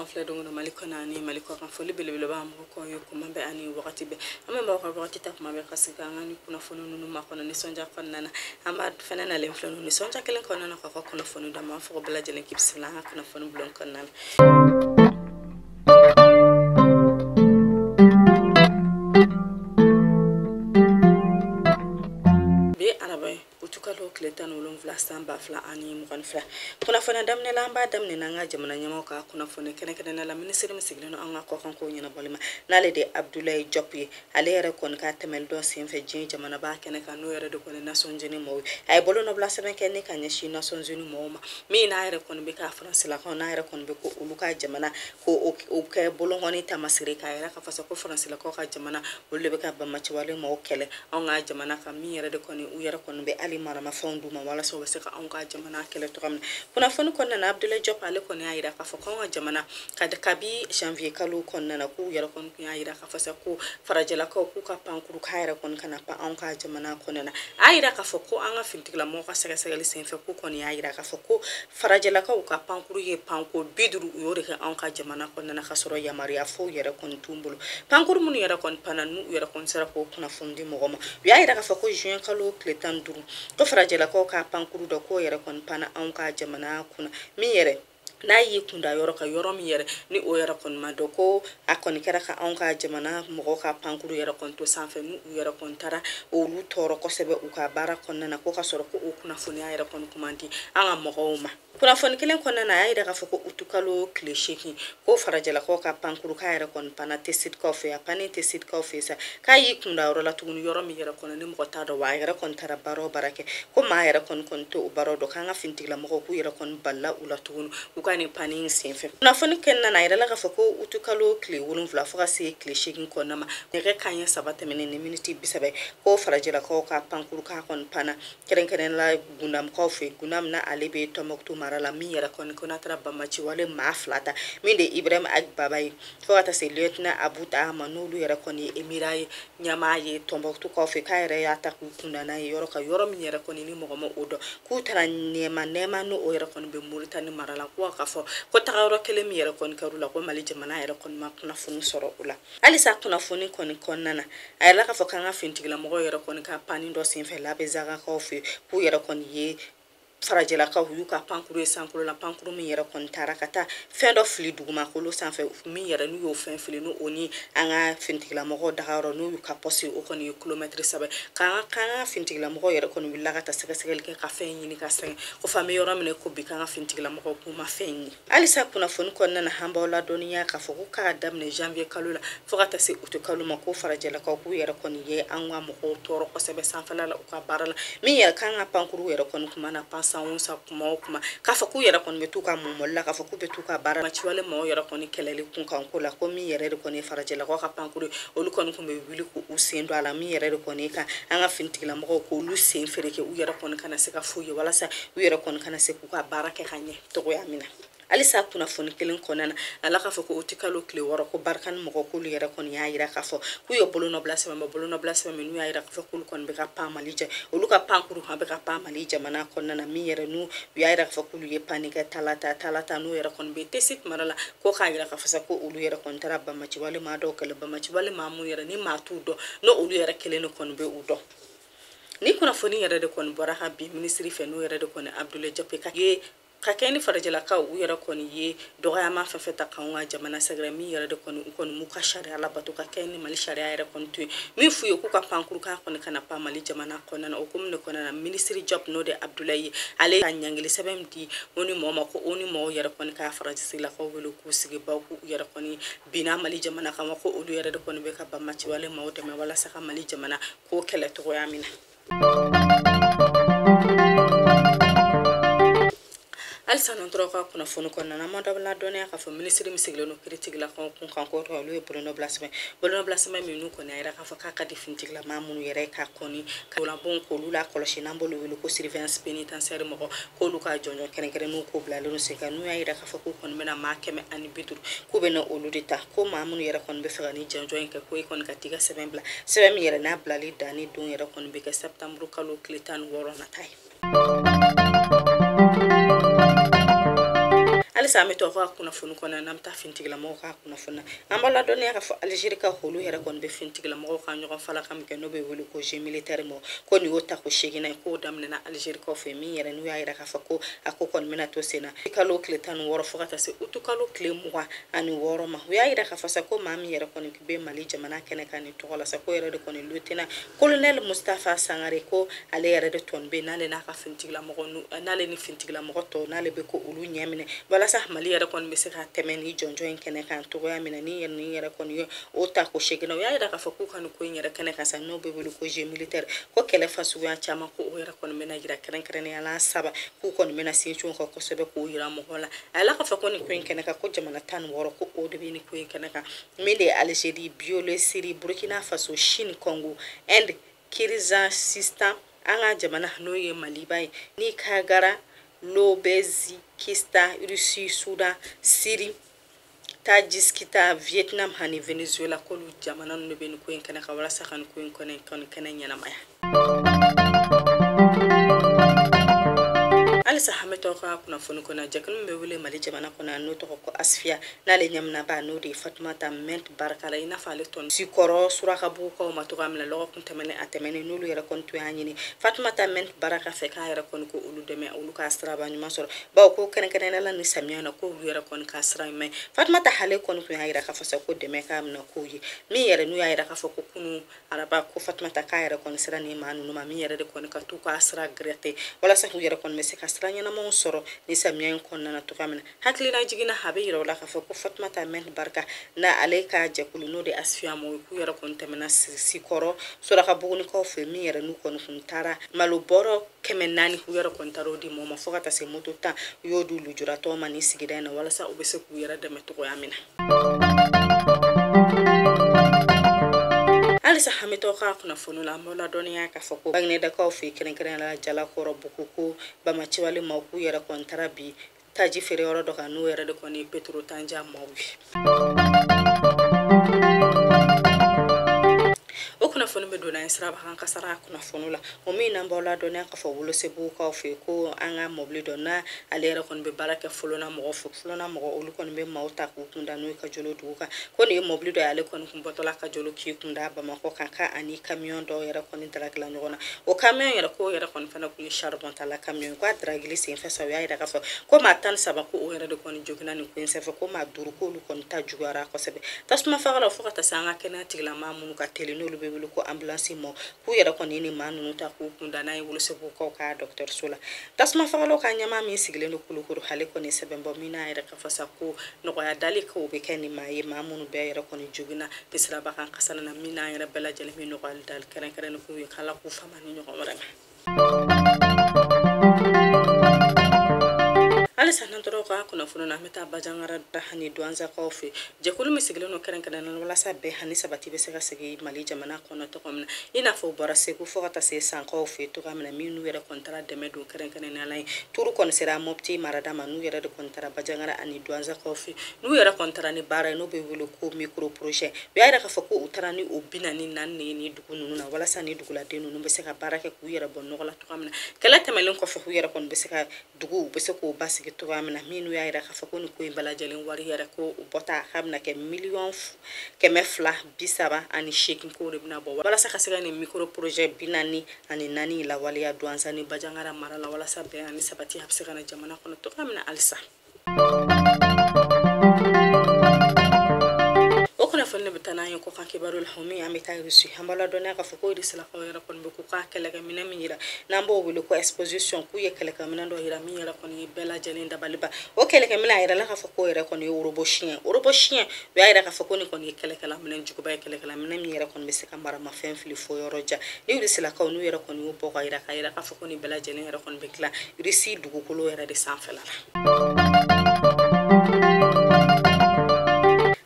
B'an filɛ don o Mali kɔnɔ ani Mali kɔ kan, foli belebeleba mɔgɔ kɔ ye kuma bɛɛ ani wagati bɛɛ. An bɛ mɔgɔ ka wagati ta kuma bɛɛ ka sigi an ka ni kunnafoni ninnu makɔnɔ nisɔndiya kɔnɔna na. An b'a fɛnɛ nalen filɛ ninnu nisɔndiya kelen kɔnɔna na k'a ka kunnafoni d'an ma. An fɔ bɛɛ lajɛlen k'i bisimila an ka kunnafoni bulon kɔnɔna na. Bi araba ye utukalo tile 17 san 2022. Kunnafoni daminɛ la, an b'a daminɛ n'an ka jamana ɲɛmɔgɔ ka kunnafoni kɛrɛnkɛrɛnnenya la minisiri min sigilen don an ka kɔkankow ɲɛnabɔli ma, n'ale de ye Abdoulaye Diop ye. Ale yɛrɛ kɔni ka tɛmɛli dɔ senfɛ diɲɛ jamanaba kɛnɛ kan, n'o yɛrɛ de kɔni Nations Unies mɔgɔw ye. A ye bolonɔbila sɛbɛn kɛ ni ka ɲɛsin Nations Unies mɔgɔw ma, min n'a yɛrɛ kɔni bɛ ka faransilakaw n'a yɛrɛ kɔni bɛ ko olu ka jamana ko o kɛ bolonkɔni taamasere k'a yɛrɛ ka fasa ko faransilakaw ka jamana olu de bɛ ka banbaanciwale mɔgɔw kɛlɛ anw ka jamana kan, min yɛrɛ de kɔni u yɛrɛ kɔni bɛ hali maramafɛnw d'u ma walasa u bɛ se ka anw ka jamana kɛlɛ cogoya min na. Kunnafoni kɔnɔna na, Abdoulaye Diop ale kɔni y'a yira k'a fɔ k'anw ka jamana kabi janvier kalo kɔnɔna na, k'u yɛrɛ kɔni tun y'a yira k'a fɔ sa ko farajɛlakaw k'u ka pankuru k'a yɛrɛ kɔni kana pan anw ka jamana kɔnɔna na. A yira k'a fɔ ko an ka finitigilamɔgɔw ka sɛgɛsɛgɛli senfɛ, k'u kɔni y'a yira k'a fɔ ko farajɛlakaw ka pankuru ye panko 50, u y'o de kɛ anw ka jamana kɔnɔna na, k'a sɔrɔ yamaruya foyi yɛrɛ kɔni t'u bolo. Pankuru minnu yɛrɛ kɔni panna, n'u yɛrɛ kɔni sera k'o kunnafoni di mɔgɔ ma, u y'a yira k'a fɔ ko juin kalo tile 15 ko farajɛlakaw ka pankuru dɔ k'o yɛrɛ kɔni panna anw ka jamana kunna, min yɛrɛ n'a y'i kunda yɔrɔ kan, yɔrɔ min yɛrɛ ni o yɛrɛ kɔni ma dɔn ko a kɔni kɛra ka anw ka jamana mɔgɔw ka pankuru yɛrɛ kɔni to sanfɛ, n'u yɛrɛ kɔni taara olu tɔɔrɔ kosɛbɛ u ka baara kɔnɔna na, ko ka sɔrɔ ko o kunnafoniya yɛrɛ kɔni kun man di an ka mɔgɔw ma. Kunnafoni kelen kɔnɔna na, a y'a yira k'a fɔ ko utukalo tile 8 ko farajɛlakaw ka pankuru k'a yɛrɛ kɔni panna Tesidikaw fɛ, a pannen Tesidikaw fɛ sa, k'a y'i kunda yɔrɔ la tuguni, yɔrɔ min yɛrɛ kɔni ni mɔgɔ t'a dɔn, wa a yɛrɛ kɔni taara baara o baara kɛ, ko maa yɛrɛ kɔni tɛ o baara dɔn, k'an ka finitigilamɔgɔw k'u yɛrɛ kɔni balila u la tuguni u ka nin panni in senfɛ. Kunnafoni kɔnɔna na, a yɛrɛ la k'a fɔ ko utukalo tile 7 fo ka se tile 8 kɔnɔna ma, nɛgɛ kanɲɛ 3 tɛmɛnen ni miniti 30, ko farajɛlakaw ka pankuru k'a kɔni panna kɛrɛnkɛrɛnnenya la Gundamkaw fɛ, Gundam na ale bɛ Tɔnbɔkutu mara la, min yɛrɛ kɔni ko n'a taara banbaanciwale maa 2 ta, min de ye Ibrahim Ag Baba ye fo ka taa se lieutenant Abu Taha ma, n'olu yɛrɛ kɔni ye emira ye ɲɛmaa ye Tɔnbɔkutukaw fɛ, k'a yɛrɛ y'a ta k'u kunda n'a ye yɔrɔ kan, yɔrɔ min yɛrɛ kɔni ni mɔgɔ ma o dɔn, k'u taara nɛɛma n'o yɛrɛ kɔni bɛ Moritani mara la, ko k'a fɔ ko tagayɔrɔ kelen min yɛrɛ kɔni kɛr'u la, ko Mali jamana yɛrɛ kɔni ma kunnafoni sɔrɔ o la. Halisa kunnafoni kɔni kɔnɔna na, a yɛrɛ k'a fɔ k'an ka finitigilamɔgɔw yɛrɛ kɔni ka panni dɔ senfɛ Labezagakaw fɛ, k'u yɛrɛ kɔni ye farajɛlakaw y'u ka pankuru ye sankolo la, pankuru min yɛrɛ kɔni taara ka taa fɛn dɔ fili dugumakolo sanfɛ, min yɛrɛ n'u y'o fɛn fili n'o ni an ka finitigilamɔgɔw dagayɔrɔ n'u y'u ka pɔsi, o kɔni ye kilomɛtiri 3, k'an ka finitigilamɔgɔw yɛrɛ kɔni wulila ka taa sɛgɛsɛgɛli kɛ ka fɛn ɲini ka sɛgɛn, ko f'an bɛ yɔrɔ min ko bi k'an ka finitigilamɔgɔw k'u ma fɛn ɲini. Halisa kunnafoni kɔnɔna na, an b'aw ladɔnniya k'a fɔ ko k'a daminɛ janvier kalo la fo ka taa se août kalo ma, ko farajɛlakaw k'u yɛrɛ kɔni ye an ka mɔgɔw tɔɔrɔ kosɛbɛ sanfɛla la u ka baara la, min yɛrɛ k'an ka pankuru yɛrɛ kɔni kuma na pan san o san kuma o kuma, k'a fɔ k'u yɛrɛ kɔni bɛ t'u ka mɔmɔli la, k'a fɔ k'u bɛ t'u ka baara ciwale mɔgɔw yɛrɛ kɔni kɛlɛli kun kan ko la, ko min yɛrɛ de kɔni ye farajɛlakaw ka pankuru olu kɔni tun bɛ wuli k'u sen don a la, min yɛrɛ de kɔni kan an ka finitigilamɔgɔw k'olu sen fereke u yɛrɛ kɔni kana se ka foyi ye, walasa u yɛrɛ kɔni kana se k'u ka baara kɛ ka ɲɛ cogoya min na. Halisa kunnafoni kelen kɔnɔna na, ala k'a fɔ ko utikalo tile 6 ko Barkhane mɔgɔw k'olu yɛrɛ kɔni y'a yira k'a fɔ k'u ye bolonɔbila sɛbɛn, bolonɔbila sɛbɛn min n'u y'a yira k'a fɔ k'olu kɔni bɛ ka pan Mali jɛ, olu ka pankuru han bɛ ka pan Mali jamana kɔnɔna na, min yɛrɛ n'u y'a yira k'a fɔ k'olu ye panni kɛ talata n'u yɛrɛ kɔni bɛ Tesi mara la, ko k'a yira k'a fɔ sa ko olu yɛrɛ kɔni taara banbaanciwale maa dɔw kɛlɛ, banbaanciwale maa mun yɛrɛ ni maa t'u dɔn, n'o olu yɛrɛ kelen de kɔni bɛ u dɔn. Ni kunnafoni yɛrɛ de kɔni bɔra ka bin minisiri fɛ, n'o yɛrɛ de kɔni Abdoulaye Diop ka ye ka kɛ ni farajɛlakaw u yɛrɛ kɔni ye dɔgɔyama fɛn fɛn ta k'anw ka jamana sɛgɛrɛ, min yɛrɛ de kɔni u kɔni m'u ka sariya labato, ka kɛ ni Mali sariya yɛrɛ kɔni to yen, min f'u ye k'u ka pankuru k'a kɔni kana pan Mali jamana kɔnɔna na. O komi de kɔnɔna na, minisiri Diop n'o de Abdoulaye ye, ale ka ɲangili sɛbɛn di o ni mɔgɔ ma, ko o ni mɔgɔw yɛrɛ kɔni k'a farajɛlakaw wele k'u sigi baw k'u yɛrɛ kɔni binna Mali jamana kama, ko olu yɛrɛ de kɔni bɛ ka banbaanciwale maaw dɛmɛ walasa ka Mali jamana k'o kɛlɛ cogoya min na. Halisa n'an tora ka kunnafoni kɔnɔna na, an ma dɔ ladɔnniya k'a fɔ minisiri min sigilen don kiiritigilakaw kun kan ko olu ye bolonɔbila sɛbɛn minnu kɔni a yira k'a fɔ k'a ka di finitigilamaa minnu yɛrɛ ka kɔni kalanbon k'olu lakɔlɔsi, n'an b'olu wele ko surveillance pénitentiaire mɔgɔ, k'olu ka jɔnjɔn kɛrɛnkɛrɛnnenw ko bilalen don sen kan, n'u y'a yira k'a fɔ k'u kɔni bɛna maa 150 k'u bɛna olu de ta, ko maa minnu yɛrɛ kɔni bɛ fɛ ka ni jɔnjɔn in kɛ, ko e kɔni ka t'i ka sɛbɛn bila, sɛbɛn min yɛrɛ n'a bilali danni don yɛrɛ kɔni bɛ kɛ septembre kalo tile 16 nata ye. Halisa an bɛ to aw ka kunnafoni kɔnɔ, n'an bɛ taa finitigilamɔgɔw ka kunnafoni na, an b'a ladɔnniya k'a fɔ Algérie ka olu yɛrɛ kɔni bɛ finitigilamɔgɔw ka ɲɔgɔn falaka min kɛ n'o bɛ wele ko jeu militaire mɔ, ko nin y'o tako 8nan ye k'o daminɛna Algérie kɔfɛ, min yɛrɛ n'u y'a yira k'a fɔ ko a ko kɔni bɛna to sen na kalo tile 16 fo ka taa se utu kalo tile 26 ma. U y'a yira k'a fɔ sa ko maa min yɛrɛ kɔni bɛ Mali jamana kɛnɛ kan nin tɔgɔ la sa, ko yɛrɛ de kɔni lieutenant colonel Mustapha Sangare, ko ale yɛrɛ de tɔn bɛ n'ale n'a ka finitigilamɔgɔ, n'ale ni finitigilamɔgɔ tɔw n'ale bɛ ko olu ɲɛ minɛ walasa Mali yɛrɛ kɔni bɛ se ka tɛmɛ ni jɔnjɔn in kɛnɛ kan cogoya min na. Ni yɛrɛ ni yɛrɛ kɔni ye o ta ko 8nan, u y'a yira k'a fɔ k'u ka nin ko in yɛrɛ kɛnɛ kan sa, n'o bɛ wele ko jeu militaire, ko kɛlɛ fasuguya caman ko o yɛrɛ kɔni bɛna yira kɛrɛnkɛrɛnnenya la 3, k'u kɔni bɛna sinsin o kan kosɛbɛ k'o yira mɔgɔw la. A yala k'a fɔ ko nin ko in kɛnɛ kan ko jamana 16 ko o de bɛ nin ko in kɛnɛ kan, min de ye Algérie, Biélorussie, Burkina Faso, Chine, Congo, Inde, Kirghizistan, an ka jamana n'o ye Maliba ye, Nicaragua, l'Ouzbékistan, Russie, Soudan, Syrie, Tadjikistan, Vietnam ani Venezuela, k'olu jamana ninnu de bɛ nin ko in kɛnɛ kan walasa ka nin ko in kɔni kɛnɛ ɲɛnamaya. Halisa an bɛ to ka kunnafoni kɔnɔ, jɛkulu min bɛ wele Mali jamana kɔnɔ n'o tɔgɔ ko Asfiya, n'ale ɲɛminaba n'o de ye Fatumata Ment Barika la, i n'a fɔ ale tɔn Sikɔrɔ Surakabugukaw ma cogoya min na lɔgɔkun tɛmɛnen a tɛmɛnen, n'olu yɛrɛ kɔni tun y'a ɲini Fatumata Ment Barika fɛ k'a yɛrɛ kɔni ko olu dɛmɛ olu ka siraba ɲuman sɔrɔ, bawo ko kɛrɛnkɛrɛnnenya la ni samiya na ko olu yɛrɛ kɔni ka sira ɲuman ye. Fatumata ale kɔni tun y'a yira k'a fɔ sa ko dɛmɛ k'a minɛ k'o ye min yɛrɛ n'u y'a yira k'a fɔ ko kunun araba ko Fatumata k'a yɛrɛ kɔni sira ni maa ninnu ma, min yɛrɛ de kɔni ka t'u ka sira gɛrɛtɛ walasa k'u yɛrɛ kɔni bɛ se ka sira ɲɛnamaw sɔrɔ ni samiya in kɔnɔna na cogoya min na. Hakilina jiginna a bɛ yira o la k'a fɔ ko Fatumata Ment Barika na ale ka jɛkulu n'o de Asfiya mɔgɔw ye, k'u yɛrɛ kɔni tɛmɛna Sikɔrɔ Surakabugunikaw fɛ, min yɛrɛ n'u kɔni kun taara malo bɔrɔ 400 k'u yɛrɛ kɔni taara o di mɔgɔ ma fo ka taa se moto 10 u y'o di lujuratɔw ma nin sigida in na walasa u bɛ se k'u yɛrɛ dɛmɛ cogoya min na. Halisa an bɛ to ka kunnafoni la, an b'aw ladɔnniya k'a fɔ ko Baginedakaw fɛ kɛrɛnkɛrɛnnenya la Jalakɔrɔ Bugu ko Bamaciwale maaw k'u yɛrɛ kɔni taara bi taji feere yɔrɔ dɔ kan n'o yɛrɛ de kɔni ye Petro Tanja maaw ye. O kunnafoni bɛ don n'an ye siraba kan kasara kunnafoni la, o min n'an b'aw ladɔnniya k'a fɔ Wolosebugukaw fɛ ko an ka mɔbili dɔ n'a ale yɛrɛ kɔni bɛ baara kɛ Folona mɔgɔw fɛ, Folona mɔgɔ olu kɔni bɛ maaw ta k'u kun da n'o ye Kajolo dugu kan, ko nin ye mɔbili dɔ ye ale kɔni kun bɔtɔla Kajolo k'i kun da Bamakɔ kan ka ani kamiyɔn dɔw yɛrɛ kɔni daragila ɲɔgɔn na. O kamiyɔn yɛrɛ k'o yɛrɛ kɔni fana kun ye charbon tala kamiyɔn ye, k'a daragili senfɛ sa u y'a yira k'a fɔ ko maa 13 ko o yɛrɛ de kɔni joginna nin ko in senfɛ, ko maa 5 k'olu kɔni ta juguyara kosɛbɛ. Tasuma fagalaw fo ka taa se an ka kɛnɛya tigilamaa minnu ka teli n'olu bɛ wele ko ambulance mɔ, k'u yɛrɛ kɔni ni maa ninnu ta k'u kun da n'a ye Wolosebugukaw ka dɔgɔtɔrɔso la. Tasuma fagalaw ka ɲɛmaa min sigilen don Kulukoro, ale kɔni sɛbɛn bɔ min n'a yɛrɛ ka fɔ sa ko nɔgɔya dali k'o bɛ kɛ ni maa ye maa minnu bɛɛ yɛrɛ kɔni joginna tɛ siraba kan kasara na, min n'an yɛrɛ bɛɛ lajɛlen bɛ nɔgɔya dali kɛrɛnkɛrɛnnen k'u ye k'Ala k'u fama ni ɲɔgɔn wɛrɛ ma. Halisa n'an tora ka kunnafoni na, an bɛ taa Bajangara ni Duwanzakaw fɛ, jɛkulu min sigilen don kɛrɛnkɛrɛnnenya la walasa bɛn ani sabati bɛ se ka sigi Mali jamana kɔnɔ cogo min na, i n'a fɔ u bɔra Segu fo ka taa se Sankaw fɛ cogoya min na, min n'u yɛrɛ kɔni taara dɛmɛ don kɛrɛnkɛrɛnnenya la ye. Turu kɔni sera Mopti marada ma, n'u yɛrɛ de kɔni taara Bajangara ani Duwanzakaw fɛ, n'u yɛrɛ kɔni taara ni baara ye n'o bɛ wele ko micro projet. U y'a yira k'a fɔ ko u taara ni o 44 de ye nin dugu ninnu na walasa ni duguladen ninnu bɛ se ka baara kɛ k'u yɛrɛ bɔ nɔgɔ la cogoya min na. Kɛlɛ tɛmɛnen kɔfɛ, u yɛrɛ kɔni bɛ se ka dugu u bɛ se k'o basigi cogoya min na, minnu y'a yira k'a fɔ ko nin ko in bɛɛ lajɛlen wari yɛrɛ ko o bɔta k'a bɛna kɛ 238 miliyɔn k'o de bɛna bɔ walasa ka se ka nin micro projet 44 lawaleya Duwanza ni Bajangara mara la walasa bɛn ani sabati a bɛ se ka na jamana kɔnɔ cogoya min na halisa. O kunnafoni de bɛ taa n'an ye kɔkan kibaru la, o min an bɛ taa Russie. An b'a ladɔnniya k'a fɔ ko Rusilakaw yɛrɛ kɔni bɛ k'u ka kɛlɛkɛminɛn min yira n'an b'o wele ko exposition, k'u ye kɛlɛkɛminɛn dɔ yira min yɛrɛ kɔni ye bɛɛ lajɛlen dabaliba. O kɛlɛkɛminɛn a yirala k'a fɔ k'o yɛrɛ kɔni ye robot chien. Robot chien, u y'a yira k'a fɔ ko nin kɔni ye kɛlɛkɛlaminɛn juguba ye, kɛlɛkɛlaminɛn min yɛrɛ kɔni bɛ se ka maramafɛn fili fo yɔrɔ jan. Ni Rusilakaw n'u yɛrɛ kɔni y'o bɔ ka yira k'a yira k'a fɔ ko nin bɛɛ lajɛlen yɛrɛ kɔni bɛ dilan Russie dugukolo yɛrɛ de sanfɛla la.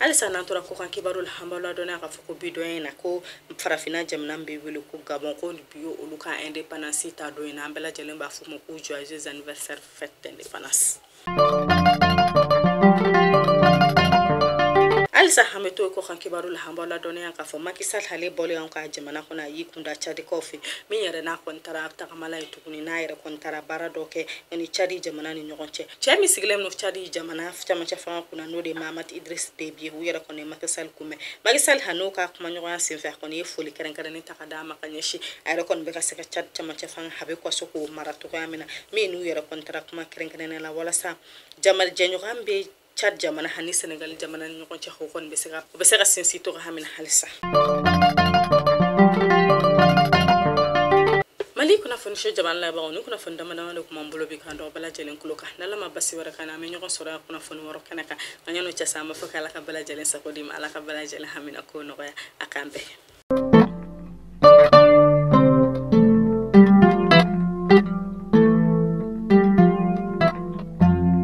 Halisa n'an tora kɔkan kibaru la, an b'aw ladɔnniya k'a fɔ ko bi dɔ in na ko farafinna jamana min bɛ wele ko Gabon, ko bi ye olu ka indépendance ta don in na, an bɛɛ lajɛlen b'a fɔ o ma ko joyeux anniversaire fête d'indépendance. Halisa Halisa an bɛ to kɔkan kibaru la, an b'aw ladɔnniya k'a fɔ Macky Sall ale bɔlen anw ka jamana kɔnɔ, a y'i kunda Tchadikaw fɛ, min yɛrɛ n'a kɔni taara tagamala ye tuguni, n'a yɛrɛ kɔni taara baara dɔ kɛ ni Tchad jamana ni ɲɔgɔn cɛ. Cɛ min sigilen don Tchad jamana camancɛ fanga kunna, n'o de ye Mahamat Idriss Déby ye, u yɛrɛ kɔni ye Macky Sall kunbɛn. Macky Sall n'o ka kumaɲɔgɔnya senfɛ, a kɔni ye foli kɛrɛnkɛrɛnnen ta ka d'a ma ka ɲɛsin a yɛrɛ kɔni bɛ ka se ka Tchad camancɛ fanga a bɛ ka se k'o mara cogoya min na, min n'u yɛrɛ kɔni taara kuma kɛrɛnkɛrɛnnen la walasa jɛɲɔgɔnya bɛ Tchad jamana ani Senegal jamana ni ɲɔgɔn cɛ, o kɔni bɛ se ka sinsin cogoya min na halisa. Mali kunnafoni so jamana labagaw, ni kunnafoni dama dama de tun b'an bolo bi k'an dɔn bɛɛ lajɛlen tulo kan. N'Ala ma basi wɛrɛ kan, an bɛ ɲɔgɔn sɔrɔ yan kunnafoni wɛrɛ kɛnɛ kan. Nka yan'o cɛ sa, an b'a fɔ k'Ala ka bɛɛ lajɛlen sago di ma, Ala ka bɛɛ lajɛlen hamina ko nɔgɔya, a k'an bɛn.